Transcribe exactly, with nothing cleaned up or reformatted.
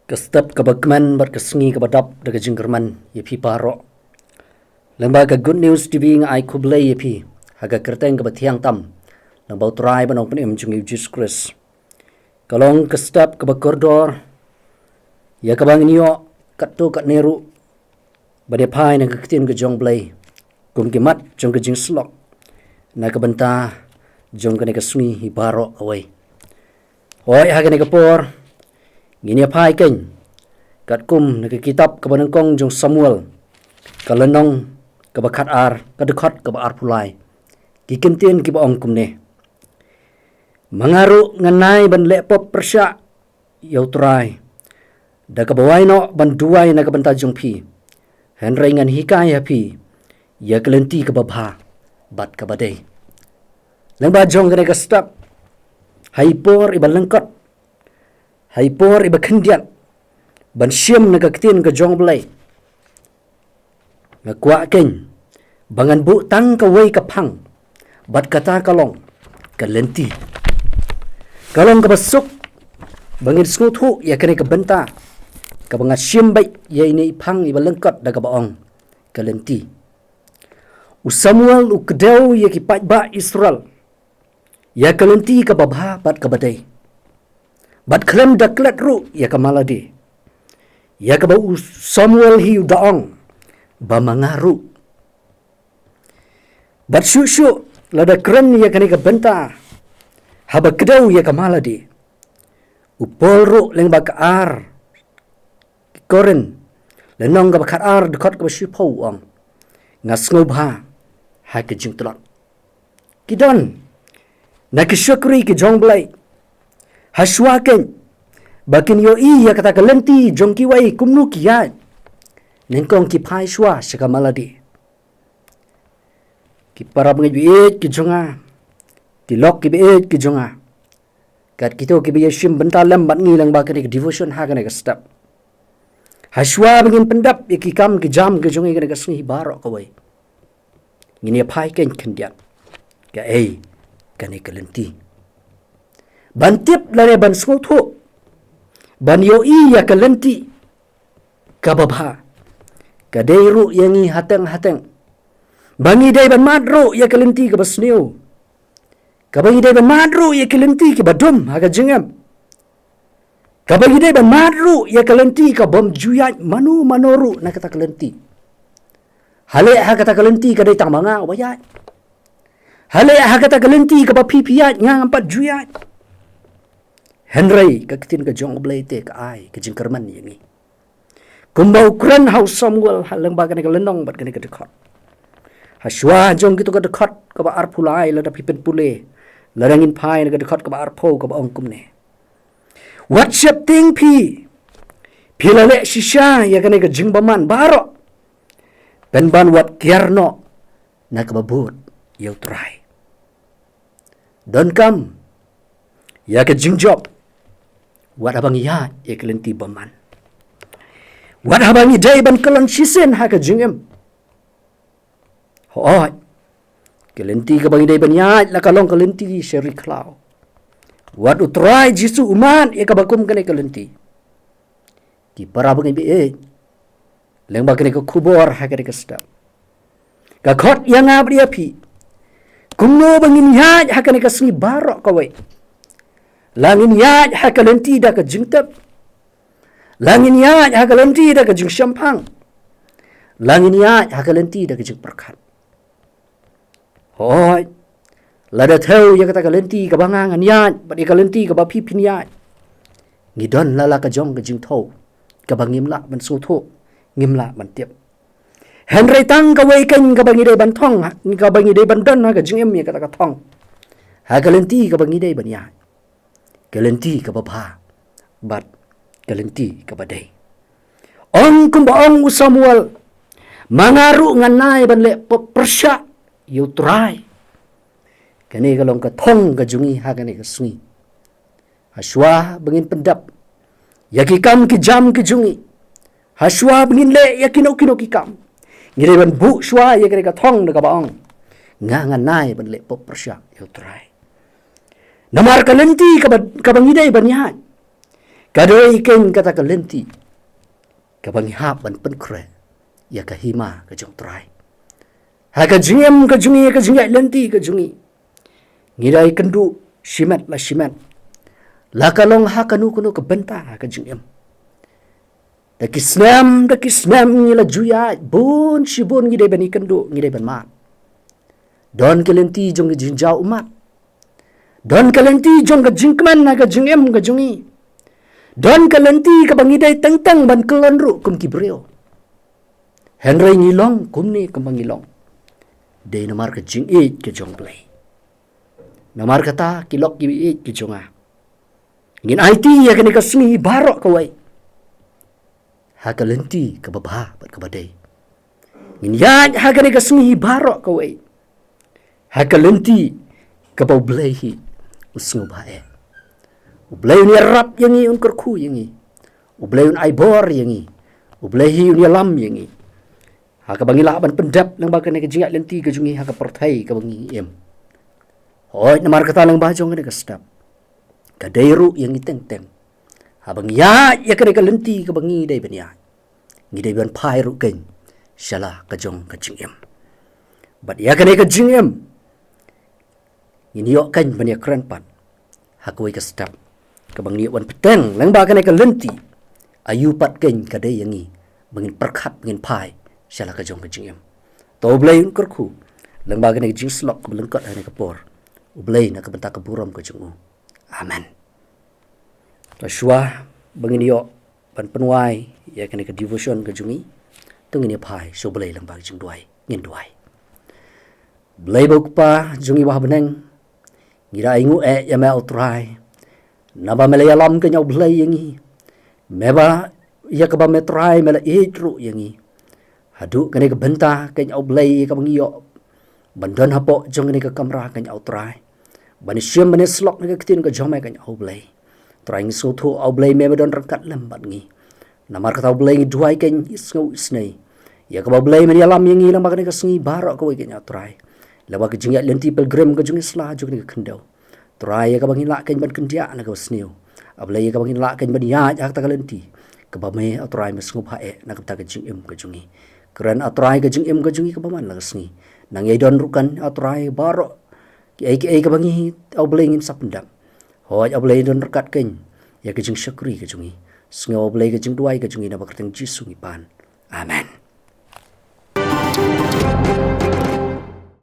Ka step kaba kmen bad ka sngi kaba dap da ka jingkyrmen ïa phi baroh. Lyngba ka Good News T V nga ai khublei ïa phi ha ka kyrteng kaba thiang tam, lyngba U Trai bad Nongpynim jong ngi U Jisu Khrist. Ka long ka step kaba kordor ïa kaba ngin ïoh katto katne ruh ban ïa phai na ka ktien ka jong U Blei kum ki mat jong ka jingsyllok na ka bynta jong kane ka sngi hi baroh kawei. Hooid, ha kane ka por ngin ïa phai kein katkum na ka kitab kaba nyngkong jong Samuel, ka lynnong kaba khatar, ka dkhot kaba arphew lai. Ki kyntien kiba ong kumne: Ma nga ruh ngan nai ban leh pop pyrshah ïa U Trai da kaba wai noh ban duwai na ka bynta jong phi, hynrei ngan hikai ha phi ïa ka lynti kaba bha bad kaba dei. Lyngba jong kane ka step, ha i por iba lyngkot, ha i por iba khyndiat ban shim na ka ktien ka jong U Blei, nga kwah kein ba ngan buh tang kawei ka phang, bad kata ka long ka lynti. Ka long kaba suk ba ngin sngewthuh ïa kane ka bynta kaba nga shim beit ïa ine i phang iba lyngkot da kaba ong ka lynti. U Samuel u kdew ïa ki paidbah Israel ïa ka lynti kaba bha bad kaba dei, bad khlem da klet ruh ïa ka malade, ïa kaba u Samuel hi u da ong ba ma nga ruh. Bad shuh shuh lada kren ïa kane ka bynta haba kdew ïa ka malade, u Paul ruh lyngba ka ar Korinth, lynnong kaba khatar, dkhot kaba shiphew, u ong: Nga sngewbha ha ka jingtlot. Ki don na ki shakri ki jong U Blei, ha shuwa kein ba kin ïohi ïa kata ka lynti jong kiwei kumno ki ïaid, nyngkong ki phai shuwa sha ka malade. Ki para bangeit baieit ki jong nga, ki lok ki baieit ki jong nga, kat kito kiba ïa shim bynta lem bad ngi lyngba kane ka devotion ha kane ka step, ha shuwa ba ngin pyndap ïa ki kam ki jam ki jong ngi kane ka sngi baroh kawei, ngin ïa phai kein khyndiat kaei kane ka lynti, ban tip lane ban sngewthuh, ban ïohi ïa ka lynti kaba bha. Ka dei ruh ïa ngi hateng hateng ba ngi dei ban mad ruh ïa ka lynti kaba sniew, kaba ngi dei ban mad ruh ïa ka lynti kaba dum ha ka jingim, kaba ngi dei ban mad ruh ïa ka lynti kabym ju ïaid mano mano ruh na kata ka lynti. Haleh ha kata ka lynti ka dei tang ma nga uba ïaid. Haleh ha kata ka lynti kaba phi phi ïaid, nga ngam pat ju ïaid. Hynrei ka ktien ka jong U Blei te ka ai ka jingkyrmen ïa ngi. Kumba u kren ha u Samuel ha lyngba kane ka lynnong bad kane ka dkhot, ha shuwa jong kito ka dkhot kaba arphew lai, lada phi pynpule, lada ngin phai na ka dkhot kaba arphew kaba ong kumne: Wat sheptieng phi, phi la leh shisha ïa kane ka jingbymman baroh, pynban wat kiar noh na kaba bud ïa U Trai. Donkam ïa ka jingjop wat haba ngi ïaid ïa ka lynti bymman, wat haba ngi dei ban kyllon shisien ha ka jingim. Hooid, ka lynti kaba ngi dei ban ïaid la ka long ka lynti sha ri khlaw. Wat U Trai Jisu u mad ïa kaba kum kane ka lynti. Ki para bangeit baieit, lyngba kane ka khubor ha kane ka step, ka khot ïa nga bad ïa phi kumno ba ngin ïaid ha kane ka sngi baroh kawei. La ngin ïaid ha ka lynti da ka jingtip, la ngin ïaid ha ka lynti da ka jingshemphang, la ngin ïaid ha ka lynti da ka jingpyrkhat. Hooid, lada thew ïa kata ka lynti kaba nga ngan ïaid bad ïa ka lynti kaba phi phin ïaid, ngi don la la ka jong ka jingthew kaba ngim lah ban sngewthuh, ngim lah ban tip. Hynrei tang kawei kein kaba ngi dei ban thong, kaba ngi dei ban don ha ka jingim ïa kata ka thong, ha ka lynti kaba ngi dei ban ïaid, ka lynti kaba bha bad ka lynti kaba dei. Ong kumba ong u Samuel: Ma nga ruh ngan nai ban leh pyrshah ïa U Trai. Kane ka long ka thong ka jong ngi ha kane ka sngi. Ha shuwa ba ngin pyndap ïa ki kam ki jam ki jong ngi, ha shuwa ba ngin leh ïa kino kino ki kam, ngi dei ban buh shuwa ïa kane ka thong da kaba ong: Nga ngan nai ban leh pyrshah ïa U Trai. Namar ka lynti kaba, kaba ngi dei ban ïaid, Ka dei keiñ kata ka lynti kaba ngi hap ban pynkhreh ïa ka hima ka jong U Trai. Ha ka jingim ka jong ngi, ha ka jingïaid lynti ka jong ngi, ngi dei kynduh shimet la shimet, la ka long ha kano kano ka bynta ha ka jingim. Da ki snem da ki snem ngi la ju ïaid bun shibun, ngi dei ban ïakynduh, ngi dei ban mad. Don ka lynti jong ka jingjaw ummat. Don ka lynti jong ka jingkmen ha ka jingim ka jong ngi. Don ka lynti kaba ngi dei teng teng ban kyllon ruh kum ki briew. Hynrei ngi long kumne kumba ngi long, dei namar ka jingïeit ka jong U Blei. Namar kata, ki lok ki ba ïeit ki jong nga, ngin aiti ïa kane ka sngi baroh kawei ha ka lynti kaba bha bad kaba dei. Ngin ïaid ha kane ka sngi baroh kawei ha ka lynti kaba U Blei hi u sngewbha eh. U Blei un ïarap ïa ngi, un kyrkhu ïa ngi. U Blei un ai bor ïa ngi. U Blei hi un ïalam ïa ngi ha kaba ngi lah ban pyndep lyngba kane ka jingïaid lynti ka jong ngi ha ka pyrthei kaba ngi im. Hooid, namar kata, lyngba jong kane ka step, ka dei ruh ïa ngi teng teng, haba ngi ïaid ïa kane ka lynti kaba ngi dei ban ïaid, ngi dei ban phai ruh keiñ sha la ka jong ka jingim. Bad ïa kane ka jingim ngin ïoh keiñ ban ïakren pat ha kawei ka step kaba ngi ïoh ban bteng lyngba kane ka lynti. Aïu pat keiñ ka dei ïa ngi ba ngin pyrkhat, ba ngin phai sha la ka jong ka jingim. To U Blei un kyrkhu lyngba kane ka jingsyllok kaba lyngkot ha kane ka por. U Blei na ka bynta ka burom ka jong u. Amen. To shuwa ba ngin ïoh ban pynwai ïa kane ka devotion ka jong ngi, to ngin ïa phai sha U Blei lyngba ka jingduwai. Ngin duwai. Blei ba u Kpa jong ngi uba ha bneng, ngi da ainguh eh ïa me, ah U Trai, naba me la ïalam keiñ, ah U Blei, ïa ngi. Me ba ïa kaba me Trai me la ïeit ruh ïa ngi. Haduh kane ka bynta keiñ, ah U Blei, ïa kaba ngi ïoh ban don hapoh jong kane ka kamra keiñ, ah U Trai, ban ïa shim ban ïa syllok na ka ktien ka jong me keiñ, ah U Blei. Trai, ngi sngewthuh, ah U Blei, me ba don ryngkat lem bad ngi. Namar kata, ah U Blei, ngi duwai keiñ, isngew isnei ïa kaba U Blei men ïalam ïa ngi lyngba kane ka sngi baroh kawei keiñ, ah Trai, lyngba ka jingïaid lynti pilgrim ka jong ngi sha la jong kane ka khyndew. Trai, ïa kaba ngin lah keiñ ban kyndiah na kaba sniew. Ah Blei, ïa kaba ngin lah keiñ ban ïaid ha kata ka lynti kaba me, ah Trai, me sngewbha eh na ka bynta ka jingim ka jong ngi. Kren, ah Trai, ka jingim ka jong ngi kaba man la ka sngi. Nang ïai don ruh kan, ah Trai, baroh kiei kiei kaba ngi, ah U Blei, ngin sa pyndep. Hooid, ah U Blei, don ryngkat keiñ ïa ka jingshakri ka jong ngi. Sngew, ah U Blei, ka jingduwai ka jong ngi, na ka kyrteng Jisu ngi pan. Amen.